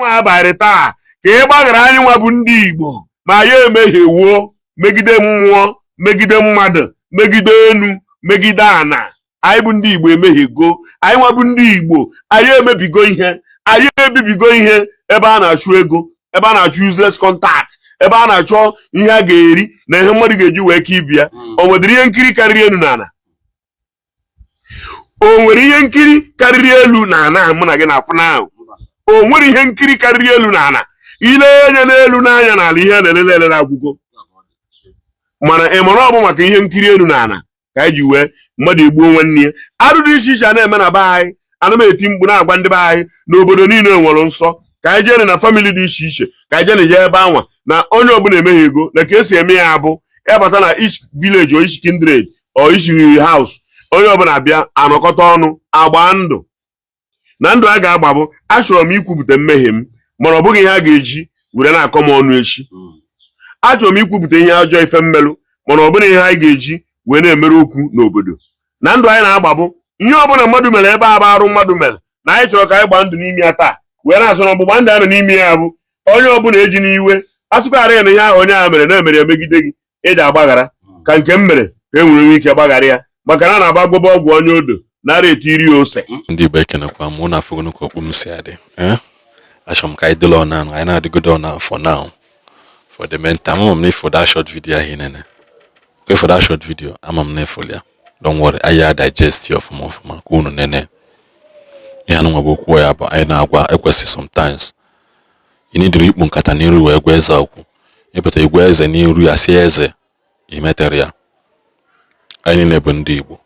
nwa abalị taa ka ị gbaghara anyị nwa bụ ndị Igbo ma ya emehiewuo megide mmụọ, megide mmadụ, megide enu, megide ana. Anyị bụ ndị Igbo emehiego. Anyị nwa bụ ndị Igbo, anyị emebigo ihe, anyị ebibigo ihe ebe a na-achụ ego, ebe a na-achụ useless contact, ebe a na-achọ ihe a ga-eri na ihe mmadụ ga-eji wee ka ibi ya. O nwedịrị ihe nkiri karịrị elu na ala? O nwere ihe nkiri karịrị elu na ana mụ na gị na-afụ na ahụ? O nwere ihe nkiri karịrị elu na ana? Ile anya n'elu n'anya n'ala, ihe a na-elele elele agwụgo. Mana ị mara ọ bụ maka ihe nkiri elu na ana ka anyị ji wee mmadụ egbuo nwanne ya. Arụ dị iche iche a na-eme na be anyị. Ana m eti mkpu na-agwa ndị be anyị na obodo niile nwere nsọ, ka anyị jee na family dị iche iche, ka anyị jee na je ebe anwa na onye ọbụla emeghe ego na ka esi eme ya bụ ya bata na each village or each kindred or each house, onye ọbụla bịa anọkọta ọnụ agba ndụ na ndụ a ga-agba bụ achọrọ m ikwupụta mmehie m, mana ọ bụghị ihe a ga-eji were na-akọ m ọnụ echi. Achọrọ m ikwupụta ihe ajọ ife mmelụ, mana ọ bụrụ ihe anyị ga-eji wee na-emere okwu n'obodo. Na ndụ anyị na-agbabụ ihe ọbụla mmadụ mere ebe a bụ arụ mmadụ mere, na anyị chọrọ ka anyị gbaa ndụ n'ime ya taa, wee na-asụ na ọgbụgba ndụ a nọ n'ime ya bụ onye ọbụla eji n'iwe asụkwara ya na ihe ahụ onye ahụ mere na-emere emegide gị, ịji agbaghara ka nke m mere ka e nwere ike gbaghara ya, maka na a na-agba gwọba ọgwụ onye odo nara etiri ya ose. Ndị Igbo, ekenekwa m unu. Afụgonu ka okpu m si adị. Achọrọ m ka anyị dịla ọna anyị na-adịgodo ọna for now, for the meantime. Ama m na ifo that short video ahụ nene okay, for that short video, ama m na ifo ya. Don't worry, anyị ya digest ya ọfụma ọfụma ka unu nene ihe anụnwa bụ okwu ya bụ anyị na-agwa ekwesị. Sometimes ị nidiri ikpu nkata n'iru wee gwa eze okwu, ịpụta igwa eze n'iru ya si eze imetere ya. Anyị niile bụ ndị Igbo.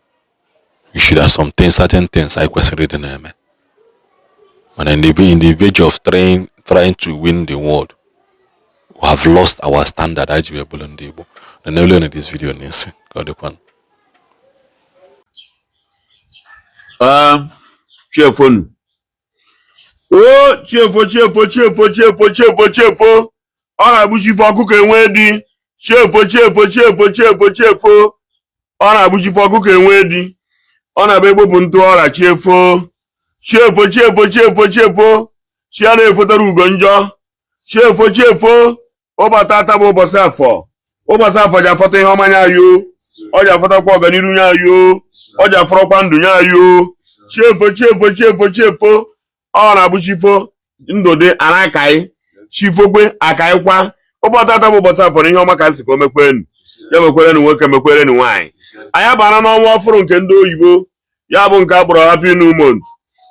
We should have some things, certain things anyị kwesịrị ịdị na-eme, mana in the verge of trying to win the world, we have lost our standard anyị ji wee bụrụ ndị Igbo. Na n'elu na this video n'isi ka ọ dịkwanụ. Chiefonu o, chiefo, chiefo, chiefo, chiefo, chiefo, chiefo, ọ na-abụchi ife ọkụkọ enwe di. Chiefo, chiefo, chiefo, chiefo, chiefo, ọ na-abụchi ife ọkụkọ enwe di. Ọ na-abụ egbopụ ntụ ọra. Chiefo, chiefo, chiefo, chiefo, chiefo, chi a na-efotara ugo njọ. Chiefo, chiefo, ụbọchị ata bụ ụbọchị afọ. Ụbọchị afọ ji afọta ihe ọma nye anyị o, ọ ji afọtakwa ọganiru nye anyị o, ọ ji afọrọkwa ndụ nye anyị o. Chiefo, chiefo, chiefo, chiefo, ọ na-abụ chifo ndụ dị anakaị chifokwe akaịkwa. Ụbọchị ata bụ ụbọchị afọ na ihe ọma ka si ka o mekwenu ya, mekwerenu nwoke, mekwerenu nwaanyị. Anyị abana n'ọnwa ọfụrụ nke ndị oyibo, ya bụ nke a kpọrọ Happy New Month.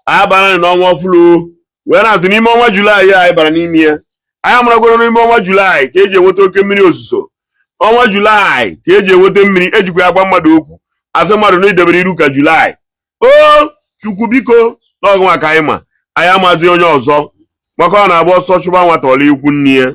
Anyị abana n'ọnwa ọfụrụ wee na-atụ n'ime ọnwa Julaị anyị bara n'ime ya. Anyị amaragoro n'ime ọnwa Julaị ka eji enweta oke mmiri ozuzo. Ọnwa Julaị ka eji enweta mmiri ejikwa ya gwa mmadụ okwu, asị mmadụ na idebere iru ka Julaị. O Chukwu, biko, n'ọgụ maka anyị ma anyị amazi onye ọzọ, maka ọ na-abụ ọsọ chụba nwata ọla ikwu nne ya.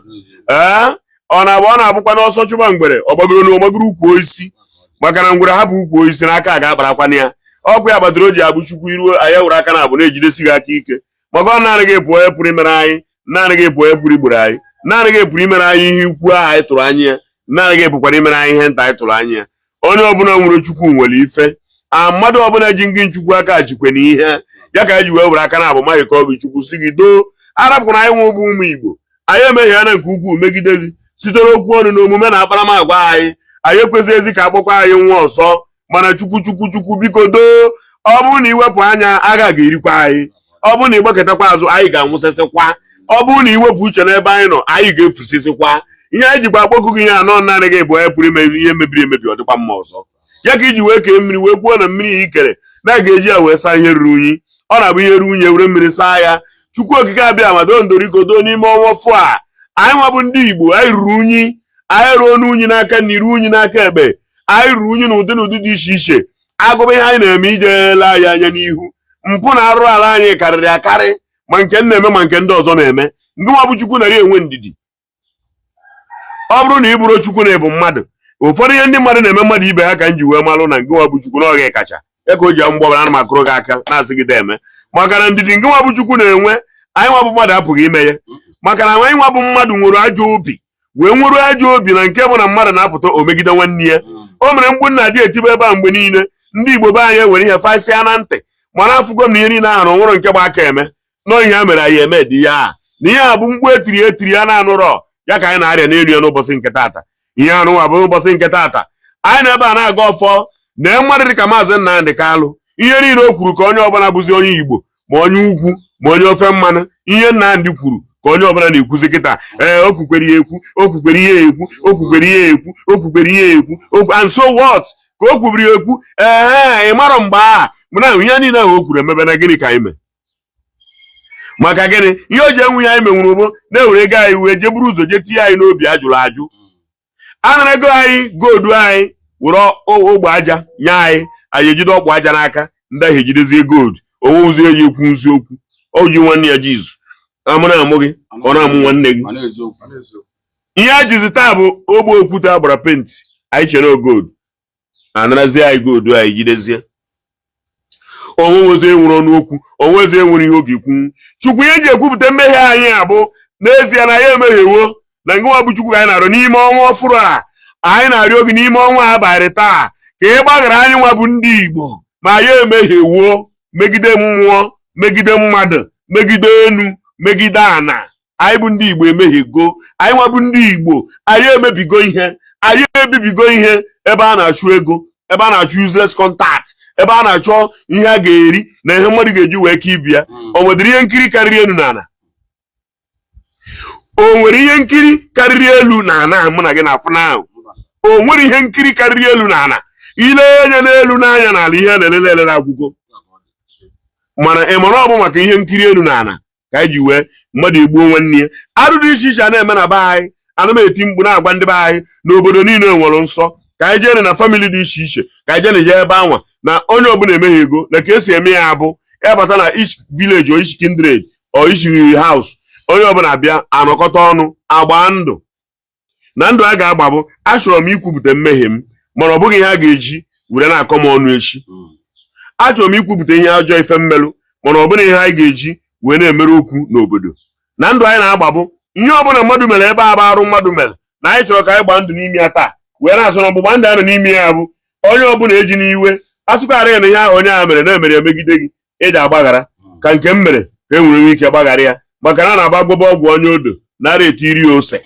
Ee, ọ na-abụ ọ na-abụkwa n'ọsọ chụba ngwere ọgbagoro na ọgbagoro ukwu osisi, maka na ngwere hapụ ukwu osisi n'aka a ga-akparakwana ya. Ọkụ ya kpatara o ji abụ Chukwu iruo anyị were aka na abụ na-ejidesi gị aka ike, maka ọ naanị gị pụọ pụrụ imere anyị, naanị gị pụọ pụrụ igboro anyị, naanị gị pụrụ imere anyị ihe ukwu ahụ anyị tụrụ anya ya, naanị gị pụkwara imere anyị ihe nta anyị tụrụ anya ya. Onye ọbụla nwere Chukwu nwere ife a. Mmadụ ọbụla ji ngị Chukwu aka jikwe na ihe ya ka anyị ji wee were aka na abụ maghị ka ọ gị Chukwu si gị doo arapụkwara anyị nwe ụgbọ ụmụ Igbo. Anyị emehiana nke ukwuu megide gị site n'okwu ọnụ na omume na akparamagwa anyị. Anyị ekwesịghị ezi ka akpọkwa anyị nwa ọzọ, mana Chukwu, Chukwu, Chukwu, biko doo. Ọ bụrụ na iwepụ anya, agha ga-erikwa anyị. Ọ bụrụ na ịgbakọtakwa azụ, anyị ga-anwụsịsịkwa. Ọ bụrụ na iwepụ uche n'ebe anyị nọ, anyị ga-efusịsịkwa. Ihe anyị jikwa akpọkụ gị ihe anọ, naanị gị bụ onye pụrụ ime ihe mebiri emebi ọ dịkwa mma ọzọ. Ya ka iji wee kee mmiri, wee kwuo na mmiri i kere na a ga-eji ya wee saa ihe ruru unyi. Ọ na-abụ ihe ruru unyi, ewere mmiri saa ya. Chukwu Okike abịa ma doo ndoriko doo n'ime ọnwa fụ a. Anyị nwa bụ ndị Igbo, anyị ruru unyi. Anyị ruo n'unyi n'aka nri, ruo unyi n'aka ekpe. Anyị ruru unyi n'ụdị n'ụdị dị iche iche. Agụba ihe anyị na-eme ijele anyị anya n'ihu. Mpụ na arụ ala anyị karịrị akarị, ma nke m na-eme ma nke ndị ọzọ na-eme. Ngị nwa bụ Chukwu nara enwe ndidi. Ọ bụrụ na ị bụrụ Chukwu na ịbụ mmadụ, ụfọdụ ihe ndị mmadụ na-eme mmadụ ibe ha ka m ji wee malụ na ngị nwa bụ Chukwu n'oge kacha ya ka o ji mgbọbara. Ana m akụrụ gị aka na-asị gị eme, maka na ndidi ngị nwa bụ Chukwu na-enwe, anyị nwa bụ mmadụ apụghị ime ya, maka na anyị nwa bụ mmadụ nwere ajọ obi, wee nwere ajọ obi na nke bụ na mmadụ na-apụta o megide nwanne ya. O mere mgbu nna dị etibe ebe a mgbe niile. Ndị Igbo be anyị ewere ihe fasịa na ntị, mana afụgo m na ihe niile ahụ na onwere nke gba aka eme nọọ ihe a mere anyị eme dị ya. Na ihe a bụ mkpu etiri etiri ya na-anụrọ ya ka anyị na-arịa n'elu ya n'ụbọchị nke taata. Ihe anụnwa bụ ụbọchị nke taata anyị na ebe a na-aga ọfọ na mmadụ dịka Maazị Nnamdi Kalụ. Ihe niile o kwuru ka onye ọbụla bụzi onye Igbo, ma onye ugwu, ma onye ofe mmanụ, ihe Nnamdi kwuru ka onye ọbụla na-ekwuzi kịta. Ee, o kwukwere ya ekwu, o kwukwere ihe ekwu, o kwukwere ihe ekwu, o kwukwere ihe ekwu okwu, and so what? Ka o kwubiri ya ekwu. Ee, ị marọ mgbe a na ihe niile ahụ o kwuru emebe na gịnị ka anyị mee? Maka gịnị? Ihe o ji enwe ihe anyị menwuru bụ na-ewere ego anyị wee jee buru ụzọ jee tinye anyị n'obi ajụrụ ajụ. Anara ego anyị, gold anyị, were ogbe aja nye anyị, anyị ejide ọkpụ aja n'aka, ndị ahụ ejidezie gold. Onwewuzie ya ekwu nzi okwu o ji nwanne ya jizu amụ na-amụ gị ka ọ na-amụ nwanne gị. Ihe a jizi taa bụ ogbe okwute agbara penti. Anyị chere gold, anarazie anyị gold anyị, jidezie. Onwewezi nwere ọnụ okwu, onwezi nwere ihe oge ikwu. Chukwu, ihe eji ekwupụta mmehie anyị abụ n'ezie na ya emehiewo na ngịnwa bụ Chukwu ka anyị na-arịọ n'ime ọnwa ọfụrụ a. Anyị na-arịọ gị n'ime ọnwa abalị taa ka ị gbaghara anyị nwa bụ ndị Igbo ma ya emehiewo megide mmụọ, megide mmadụ, megide enu, megide ana. Anyị bụ ndị Igbo emehiego. Anyị nwa bụ ndị Igbo, anyị emebigo ihe, anyị ebibigo ihe ebe a na-achụ ego, ebe a na-achụ useless contact, ebe a na-achọ ihe a ga-eri na ihe mmadụ ga-eji wee ka ibi ya. O nwedịrị ihe nkiri karịrị elu na ala? O nwere ihe nkiri karịrị elu na ana mụ na gị na-afụ na ahụ? O nwere ihe nkiri karịrị elu na ala? Ile anya n'elu n'anya n'ala, ihe a na-elele elele agwụgo. Mana ị mara ọ bụ maka ihe nkiri elu na ala ka anyị ji wee mmadụ egbuo nwanne ya. Arụ dị iche iche a na-eme na be anyị. Ana m eti mkpu na-agwa ndị be anyị n'obodo niile nwere nsọ ka anyị jee na family dị iche iche, ka anyị jee na je ebe anwa na onye ọbụla emeghe ego na ka esi eme ya bụ ya bata na each village or each kindred or each house, onye ọbụla bịa anọkọta ọnụ agba ndụ. Na ndụ a ga-agba bụ achọrọ m ikwupụta mmehie m, mana ọ bụghị ihe a ga-eji were na-akọ m ọnụ echi. Achọrọ m ikwupụta ihe ajọ ife mmelụ, mana ọ bụrụ ihe anyị ga-eji wee na-emere okwu n'obodo. Na ndụ anyị na-agbabụ ihe ọbụla mmadụ mere ebe a bụ arụ mmadụ mere na anyị chọrọ ka anyị gbaa ndụ n'ime ya taa, wee na-asụ na ọgbụgba ndụ anyị nọ n'ime ya bụ onye ọbụla eji n'iwe asụkarị ya na ihe ahụ onye ahụ mere na-emere emegide gị, ịji agbaghara ka nke m mere ka e nwere ike gbaghara ya, maka na a na-agba gwọba ọgwụ onye odo nara etiri ya ose.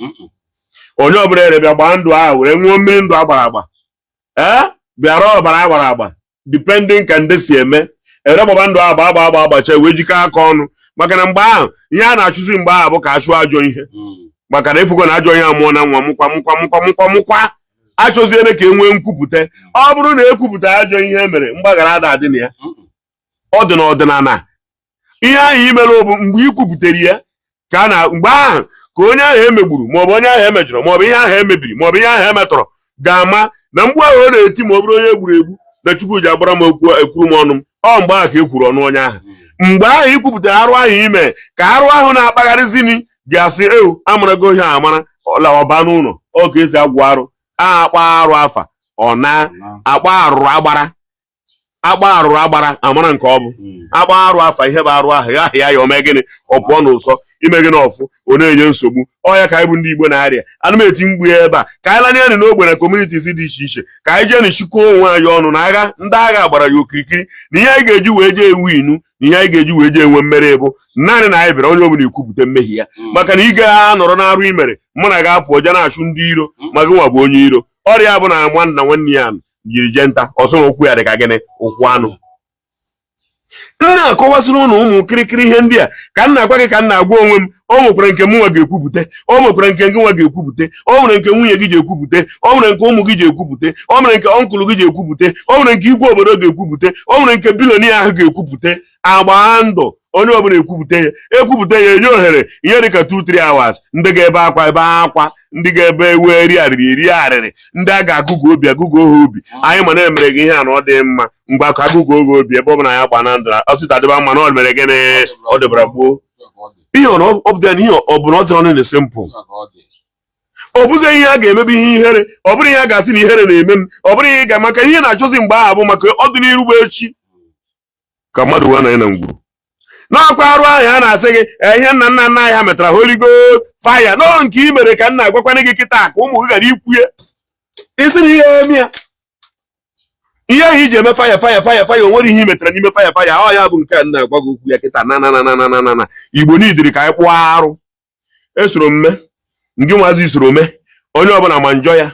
Onye ọbụla ere bịa gbaa ndụ ahụ were ṅụọ mmiri ndụ agbara agba, ee, bịara ọbara agbara agba, depending ka ndị si eme ere gbaba ndụ agba agba agba agbacha wee jikọ aka ọnụ. Maka na mgbe ahụ ihe a na-achụzi mgbe ahụ bụ ka achụ ajọ ihe, maka na efugo na ajọ ihe amụọ na nwa mụkwa mụkwa mụkwa mụkwa mụkwa. Achọziene ka e nwee nkwupụta. Ọ bụrụ na ekwupụta ajọ ihe e mere, mgbaghara ada adị na ya. Ọ dị n'ọdịnala. Ihe ahụ imere bụ mgbe ị kwupụtara ya ka a na mgbe ahụ ka onye ahụ emegburu, maọbụ onye ahụ emejọrọ, maọbụ ihe ahụ emebiri, maọbụ ihe ahụ emetọrọ ga-ama na mgbu ahụ ọ na-eti, ma ọ bụrụ onye egburu egbu, na Chukwu ji agbara m okwu ekwuru m ọnụ m. Ọ mgbe ahụ ka e kwuru ọnụ onye ahụ. Mgbe ahụ ikwupụtara arụ ahụ ime ka arụ ahụ na-akpagharịzini ga-asị ewu amarago ihe amara ọla ọba n'ụlọ. Ọ ka esi agwụ arụ a akpa arụ afa ọ na akpa arụrụ agbara, akpa arụrụ agbara amara nke ọ bụ akpa arụ afa. Ihe bụ arụ ahụ ya ahụ ya ya ome gịnị? Ọ pụọ n'ụsọ ime gịnị? Ọfụ ọ na-enye nsogbu. Ọ ya ka anyị bụ ndị Igbo na-arịa. Ana m eti mkpu ya ebe a ka anyị lanye anyị n'ogbe na communities dị iche iche, ka anyị jee nchịkọ onwe anyị ọnụ na agha ndị agha gbara ya okirikiri, na ihe anyị ga-eji wee jee ewu inu na ihe anyị ga-eji wee jee enwe mmeri bụ naanị na anyị bịara onye ọbụla ekwupụta mmehie ya. Maka na ị ga-anọrọ n'arụ imere mụ na ga-apụ jee na-achụ ndị iro, ma gị nwa bụ onye iro. Ọrịa bụ na nwanna nwanne ya jiri jee nta ọsọ na ụkwụ ya dị ka gịnị? Ụkwụ anụ. M na-akọwasịrị ụnụ ụmụ kịrịkịrị ihe ndị a ka m na-agwa gị, ka m na-agwa onwe m. O nwekwara nke mụ nwa ga-ekwupụta, o nwekwara nke gị nwa ga-ekwupụta, o nwere nke nwunye gị ji ekwupụta, o nwere nke ụmụ gị ji ekwupụta, o nwere nke uncle gị ji ekwupụta, o nwere nke igwe obodo ga-ekwupụta, o nwere nke billionaire ahụ ga-ekwupụta. Agba ndụ onye ọbụla ekwupụta ya, ekwupụta ya, enye ohere ihe dịka 2-3 hours. Ndị ga-ebe akwa ebe akwa, ndị ga-ebe ewe eri arịrị eri arịrị, ndị a ga-agụgụ obi agụgụ ha obi. Anyị ma na-emere gị ihe a na ọ dị mma mgbe aka agụgụ oge obi ebe ọ bụla ya gba na ndụ ọtụtụ adịba mma na ọ mere gịnị? Ọ dịbara gboo. Ihe ọ bụla ihe ọ bụla ọ dịrọ na simple. Ọ bụzi ihe a ga-emebe ihe ihere, ọ bụrụ ihe a ga-asị na ihere na-eme m, ọ bụrụ ihe ị ga maka ihe na-achọzi mgbe ahụ bụ maka ọdịnihu bụ echi ka mmadụ wee nọ na ngwuru na-akwa arụ ahụ a na-asị gị ihe nna nna nna anyị ha metara. Holy Ghost fire nọọ nke ị mere ka m na-agwakwana gị kịta ka ụmụ gị ghara ikwuye isi na ihe eme ya. Ihe ahụ iji eme fire fire fire fire, o nwere ihe ị metara n'ime fire fire. Ọ ya bụ nke a m na-agwa gị okwu ya kịta na na na na na na na Igbo n'idiri ka anyị kpụọ arụ. Esoro m mee, ngị nwazi soro mee. Onye ọbụla ma njọ ya,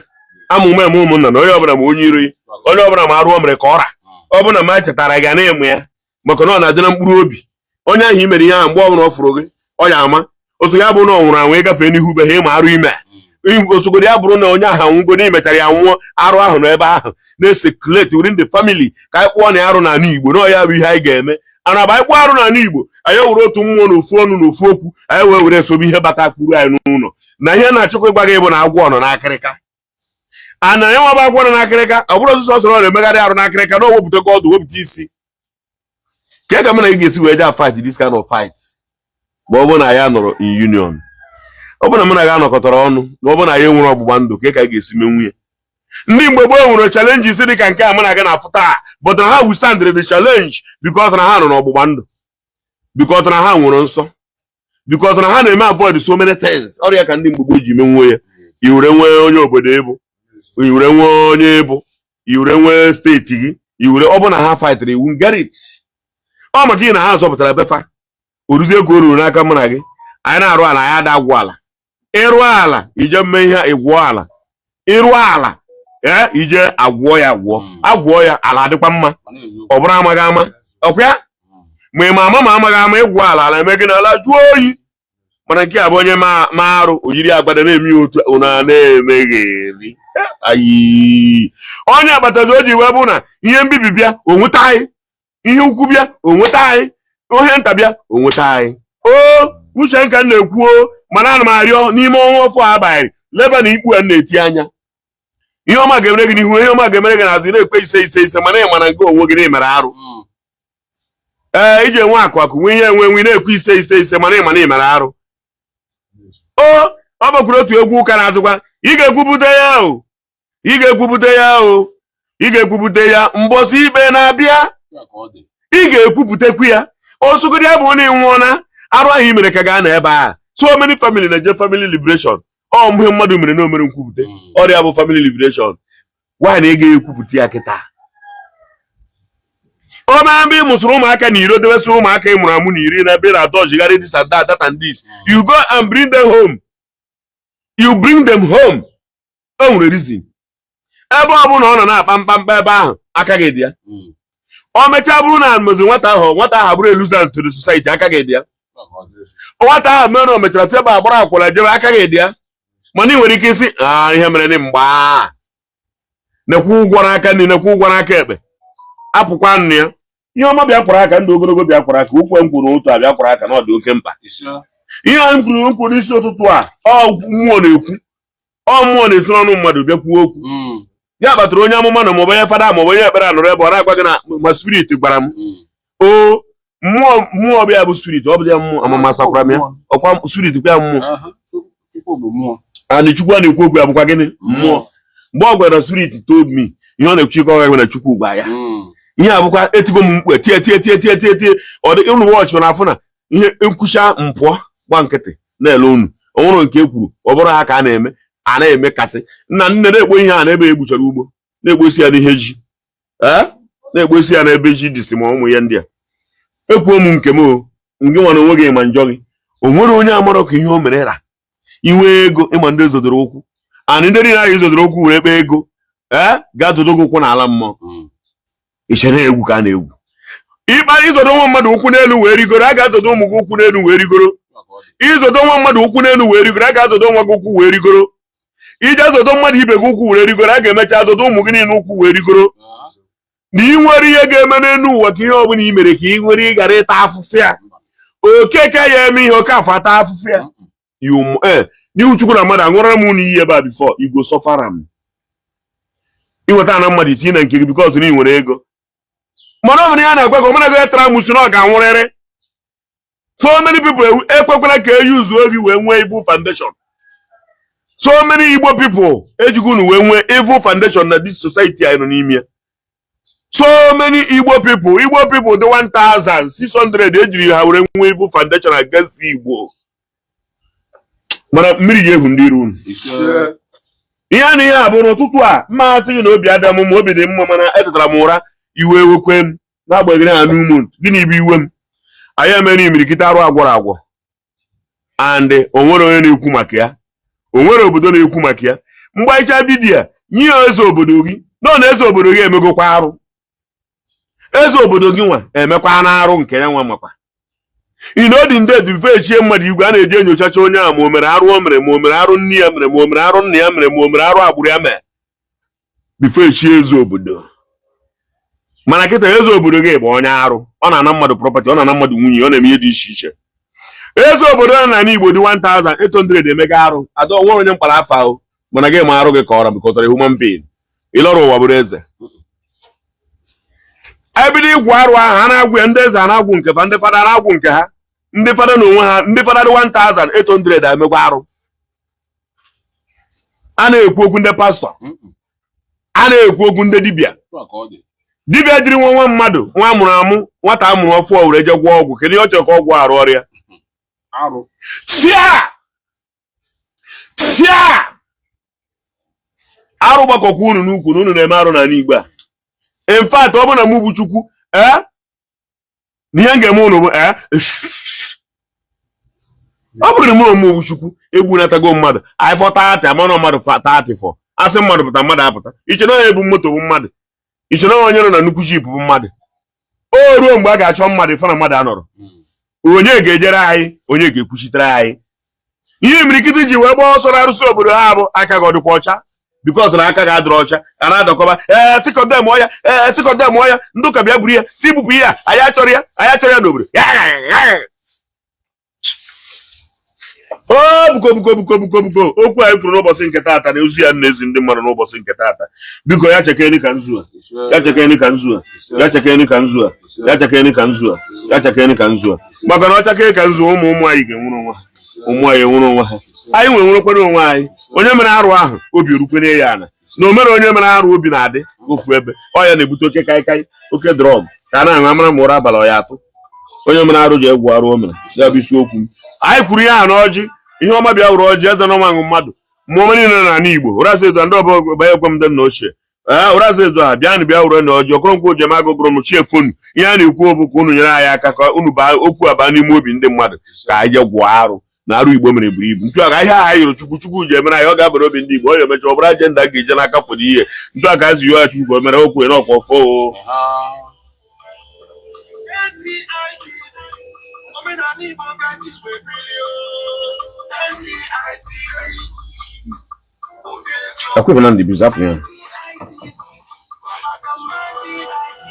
amụma eme ụmụnna na onye ọbụla ma onye iro ya, onye ọbụla ma arụ o mere ka ọra ọ bụla ma chetara gị na ịmụ ya, maka na ọ na-adị na mkpụrụ obi onye ahụ i mere ihe ahụ. Mgbe ọbụla ọ fụrụ gị, ọ ya ama otu ya bụrụ na ọ nwụrụ anwụ, ịgafe n'ihu be ha, ịma arụ ime. Osogoro ya bụrụ na onye ahụ anwụgo na imechara ya nwụọ, arụ ahụ nọ ebe ahụ na-ecirculate within the family. Ka anyị kpụọ na arụ n'ala Igbo na ọ ya bụ ihe anyị ga-eme. Ana bụ anyị kpụọ arụ n'ala Igbo, anyị were otu mmụọ na ofu ọnụ na ofu okwu, anyị wee were esobe ihe bata kpuru anyị n'ụlọ. Na ihe na-achọkwa ịgwa gị bụ na agwọ nọ n'akịrịka. A na ya nwa bụ agwọ nọ n'akịrịka. Ọ bụrụ ọsụsọ sọrọ ọ na-emegharị arụ n'akịrịka na o wepụta ọdụ, wepụta isi ka ka mụ na gị ga-esi wee jee fight this kind of fight, ma ọ bụrụ na ya nọrọ in union, ọ bụrụ na mụ na gị anọkọtara ọnụ, na ọ bụrụ na ya enwere ọgbụgba ndụ, ka ka ga-esi menwu ya? Ndị mgbe gboo nwere challenges dị ka nke a mụ na gị na-apụ taa, but na ha withstand the challenge because na ha nọ n'ọgbụgba ndụ, because na ha nwere nsọ, because na ha na-eme avoid so many things. Ọrịa ka ndị mgbe gboo ji menwuo ya. Iwere nwee onye obodo ịbụ, iwere nwee onye ịbụ, iwere nwee steeti gị, iwere ọ bụ na ha fightịrị iwu, get it. Ọ maka ihe na ha zọpụtara befa oruzie ka o ruru n'aka mụ na gị. Anyị na-arụ ala, anyị ada agwụ ala. Ịrụ ala, ije mme ihe, ịgwụọ ala. Ịrụ ala, ee, ije agwụọ ya, agwụọ agwụọ ya, ala adịkwa mma. Ọ bụrụ amaghị ama ọkwa ya, ma ị ma ama ma amaghị ama, ịgwụ ala, ala eme gị na ala jụọ oyi. Mana nke a bụ onye ma arụ oyiri agbada na-eme ya otu ụna na-emegheri ayi. Onye agbatazi o ji wee bụ na ihe mbibi bịa, o nweta anyị, ihe ukwu bịa, o nweta anyị, ihe nta bịa, o nweta anyị. O uche nka m na-ekwu o, mana ana m arịọ n'ime ọnwa ọfụ a banyere leba na ikpu a na-eti anya. Ihe ọma ga-emere gị n'ihu, ihe ọma ga-emere gị n'azụ. Ị na-ekpe ise ise ise, mana ị mana nke onwe gị na ịmere arụ. Ee, iji enwe akụ akụ, nwe ihe enwe enwe, ị na-ekwe ise ise ise, mana ị mana ị mere arụ. O ọ gbakwuru otu egwu ụka na-azụkwa, ị ga-ekwupụta ya o, ị ga-ekwupụta ya o, ị ga-ekwupụta ya mbọsị ikpe na-abịa. Ị ga-ekwupụtakwu ya. Osogodi ya bụ na ị nwụọ, arụ ahụ i mere ka gaa na ebe a. So many family na-eje family liberation. Ọ ihe mmadụ mere na o mere nkwupụta, ọrịa bụ family liberation. Nwaanyị na ị ga-ekwupụta ya kịta, o mee mgbe ị mụsịrị ụmụaka na iro, debesị ụmụaka ị mụrụ amụ na iri na ebe ị na-adọjigharị this and that, that and this, you go and bring them home. You bring them home. O nwere reason. Ebe ọ bụla ọ nọ na-akpa mkpamkpa ebe ahụ, aka gị dị ya. O mechaa bụrụ na meziri nwata ahụ, nwata ahụ abụrụ a nuisance to the society, aka gị dị ya. Nwata ahụ mere o mechara si ebe a gbara akwụla jebe, aka gị dị ya. Mana ị nwere ike isi a ihe mere ni mgbe a nekwa ụgwọ n'aka nri, nekwa ụgwọ n'aka ekpe, apụkwa nnu ya. Ihe ọma bịa kwara aka, ndụ ogologo bịa kwara aka, ukwe m kwuru otu a bịa kwara aka na ọ dị oke mkpa. Ihe anyị kwuru nkwu n'isi ụtụtụ a, ọ mmụọ na-ekwu, ọ mmụọ na-esi n'ọnụ mmadụ bịa kwuo okwu. Ya kpatara onye amụma na maọbụ onye fada maọbụ onye ekpere anụrụ ebe ọ na-agwa gị na ma spirit gwara m o mmụọ. Mmụọ bịa bụ spirit, ọ bụ ya mmụọ amama sakwara m ya, ọkwa spirit kwa ya mmụọ. And Chukwu a na-ekwu okwu ya bụkwa gịnị? Mmụọ. Mgbe ọ gwara spirit told me, ihe ọ na-ekwuchi ka ọ ga na Chukwu gwa ya. Ihe a bụkwa etigo m mkpu, tie tie tie tie tie tie. Ọ dị unu wọchị na afụ na ihe nkwucha mpụọ gba nkịtị na-ele unu. O nwere nke e kwuru, ọ bụrụ ha ka a na-eme, a na-eme kasị nna nne na-ekpo ihe a n'ebe egbuchara ugbo, na-ekposi ya n'ihe ji, ee, na-ekposi ya n'ebe ji dịsị, ma ụmụ ihe ndị a. Ekwuo m nke m o ngị nwa na onwe gị ma njọ gị. O nwere onye amarọ ka ihe o mere ra inwe ego ịma ndị zodoro ụkwụ and ndị niile ahụ izodoro ụkwụ were kpee ego, ee, gaa zodo gị ụkwụ n'ala mmụọ. Ichere egwu ka a na-egwu ịkpa izodo nwa mmadụ ụkwụ n'elu wee rigoro, a ga-azodo ụmụ gị ụkwụ n'elu wee rigoro. Izodo nwa mmadụ ụkwụ n'elu wee rigoro, a ga-azodo nwa gị ụkwụ wee rigoro. Ije zodo mmadụ ibe gị ụkwụ wee rigoro, a ga-emecha zodo ụmụ gị niile ụkwụ wee rigoro. Na ị nwere ihe ga-eme n'elu ụwa ka ihe ọbụla i mere ka ị nwere ị ghara ịta afụfụ ya. Okeke ya eme ihe oke afọ ata afụfụ ya. You n'ihu Chukwu na mmadụ, aṅụrara m unu iyi ebe a, before you go suffer am. Iweta na mmadụ itinye na nke gị because na ị nwere ego, mana ọ bụrụ ya na-agwa gị ọmana gị tara musu na ọ ga-anwụrịrị. So many people ekwekwala ka e yuzuo gị wee nwee evil foundation. So many Igbo people ejighị unu wee nwee evil foundation na this society anyị nọ n'ime ya. So many Igbo people, Igbo people dị 1600 ejiri ha were nwee evil foundation against Igbo. Mana mmiri ga-ehu ndị iru unu. Ihe a na ihe a bụ n'ụtụtụ a mma asị gị na obi ada m ma obi dị mma, mana etetara m ụra, iwe ewekwe m. N'agbanyeghị na new month, gịnị bụ iwe m? Anyị emere imirikiti arụ agwọrọ agwọ. And o nwere onye na-ekwu maka ya, o nwere obodo na-ekwu maka ya. Mgbaicha video a nye ya eze obodo gị nọ na eze obodo gị emegokwa arụ. Eze obodo gị nwa emekwa na arụ nke ya nwa makwa. In olden days, before echie mmadụ igwe, a na-eji enyochacha onye a, ma o mere arụ o mere, ma o mere arụ nne ya mere, ma o mere arụ nna ya mere, ma o mere arụ agbụrụ ya mere, before echie eze obodo. Mana kịta, eze obodo gị bụ onye arụ. Ọ na-ana mmadụ property, ọ na-ana mmadụ nwunye, ọ na-eme ihe dị iche iche. Eze obodo nọ n'ala Igbo dị 1800 emega arụ. Ada, onwere onye mkpara afọ ahụ, mana gị ma arụ gị ka ọra bikọtara human being ịlọrọ ụwa bụrụ eze. Ebido ịgwụ arụ ahụ, ha na-agwụ ya. Ndị eze a na-agwụ nke fa, ndị fada na-agwụ nke ha, ndị fada na onwe ha, ndị fada dị 1800 emekwa arụ. A na-ekwu okwu ndị pastọ, a na-ekwu okwu ndị dibịa. Dibịa jiri nwa nwa mmadụ, nwa amụrụ amụ, nwata amụrụ ọfụ, were je gwọọ ọgwụ. Kedu ihe ọ chọrọ ka ọgwụ arụ ọrịa? Arụ. Fịa fịa arụ gbakọkwa unu n'ukwu na unu na-eme arụ n'ala Igbo a. In fact, ọ bụ na mụ bụ Chukwu, ee, na ihe m ga-eme unu bụ, ee, ọ bụrụ na mụ na mụ bụ Chukwu, egbunatago mmadụ anyị fọ 30, amanụ mmadụ 30 fọ asị mmadụ pụta, mmadụ apụta. Iche na onye bụ moto bụ mmadụ, iche na onye nọ na nnukwu jeep bụ mmadụ. O ruo mgbe a ga-achọ mmadụ, ife na mmadụ anọrọ, onye ga-ejere anyị? Onye ga-ekwuchitere anyị? Ihe imirikiti ji wee gbaa ọsọ na arụsị obodo ha bụ aka gị ọ dịkwa ọcha? Because na aka gị adịrọ ọcha, a na-adọkọba. Ee, sị condemn ya, ee, sị condemn ya, ndị ụka bịa buru ya, si bupụ ihe a, anyị achọrọ ya, anyị achọrọ ya n'obodo. O buko buko buko buko buko. Okwu anyị kwuru n'ụbọchị nke taata na ozi ya na-ezi ndị mmadụ n'ụbọchị nke taata, biko, ya chekeni ka nzu a, ya chekeni ka nzu a, ya chekeni ka nzu a, ya chekeni ka nzu a, ya chekeni ka nzu a, maka na ọ chakee ka nzu, ụmụ ụmụ anyị ga-enwere onwe ha, ụmụ anyị enwere onwe ha, anyị nwe nwerekwere onwe anyị. Onye mere arụ ahụ, obi erukwene ya ala na o mere. Onye mere arụ, obi na-adị ofu ebe. Ọ ya na-ebute oke kaikai, oke drug ka a na-aṅụ amara ma ụra abalị ọ ya atụ. Onye mere arụ ji egwu arụ o mere. Ya bụ isiokwu m. Anyị kwuru ihe a n'ọjị. Ihe ọma bịa wụrụ ọjị. Eze n'ọnwa aṅụ mmadụ mmụọ ọma niile n'ala Igbo, ụraza edo ndị ọbụ banye ekwe m ndị nna ochie, ee, ụraza edo ha bịanụ, bịa wụrụ na ọjị. Okoronkwo jem agụgụrụ m chi efonu. Ihe a na-ekwu bụ ka unu nyere anyị aka ka unu baa okwu a baa n'ime obi ndị mmadụ, ka anyị jee gwụọ arụ na arụ Igbo mere buru ibu. Ntu a ka ihe a anyị yụrụ Chukwu, Chukwu ji emere anyị, ọ ga-abara obi ndị Igbo. Ọ ga-emecha ọ bụrụ agenda ga-eje n'aka fọdụ ihe. Ntu a ka a zi ya Chukwu ka o mere okwu n'ọkwa ọfọ o. NTIT, omenala Igbo ka ji wee biri o. NTIT, obi eziokwu. Akwụghị na ndị bizi apụ ya. Maka mma NTIT,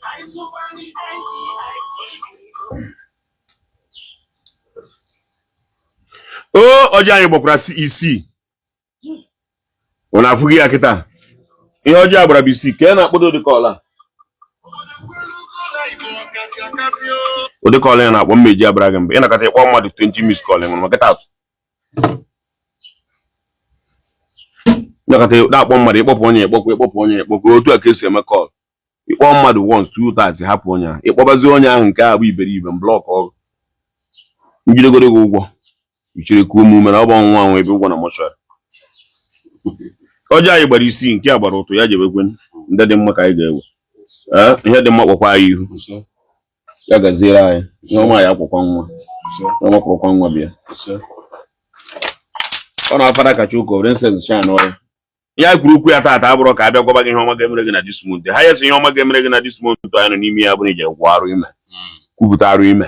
anyị sokwa ndị NTIT. O ọjị anyị gbakwara si isii, ọ na-afụghị ya kịta. Ihe ọjị a gbara bụ isii ka ya na-akpọdo ụdị ọla, ụdị call ya na-akpọ mmeji abara gị mgbe ị nakọta ịkpọ mmadụ 20 miss call nwere maka atụ nakọta na-akpọ mmadụ, ịkpọpụ onye, ịkpọpụ, ịkpọpụ onye, ịkpọpụ. Otu a ka esi eme call. Ịkpọ mmadụ once, two times, hapụ onye ahụ. Ịkpọbazi onye ahụ, nke a bụ iberibe. M block ọrụ njidegoro gị ụgwọ ichere ka ume ume na ọ bụ ọnwụnwa anwụ ebe ụgwọ na mortuary. Ọjị anyị gbara isii, nke a gbara ụtụ ya jebekwe. Ndị dị mma ka anyị ga-ewe. Ee, ihe dị mma kpọkwa anyị ihu. Ya gaziere anyị. Ihe ọma ya akwụkwa nwa, ihe ọma kwụrụkwa nwa bịa. Ọ na-afara kacha ụka princess shan ọya. Ihe anyị kwuru okwu ya taata abụrụ ka a bịa gwaba gị ihe ọma ga-emere gị na this month. Ha yesi ihe ọma ga-emere gị na this month anyị nọ n'ime ya bụrụ ije gwụọ arụ ime, kwupụta arụ ime,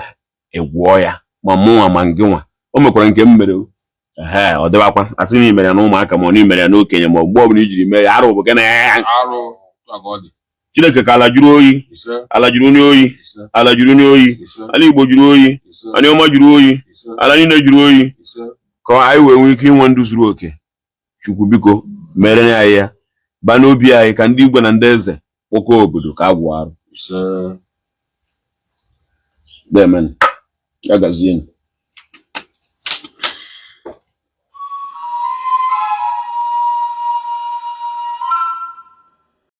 egwuọ ya, ma mụnwa ma ngị nwa. O mekwara nke m mere o. Ehe, ọ dịbakwa asị na imere ya na ụmụaka, ma ọ na imere ya n'okenye, ma mgbe ọbụla ijiri mee ya, arụ bụ gịnị? Arụ ka ọ dị. Chineke, ka ala jụrụ oyi. Ise. Ala jụrụ onye oyi. Ise. Ala jụrụ onye oyi. Ise. Ala Igbo jụrụ oyi. Ise. Ala ọma jụrụ oyi. Ise. Ala niile jụrụ oyi. Ise. Ka anyị wee nwee ike inwe ndụ zuru oke. Chukwu, biko, mere anyị ya baa n'obi anyị, ka ndị igwe na ndị eze kpọkọọ obodo ka a gwụọ arụ. Ise. Amen. Ya gazie.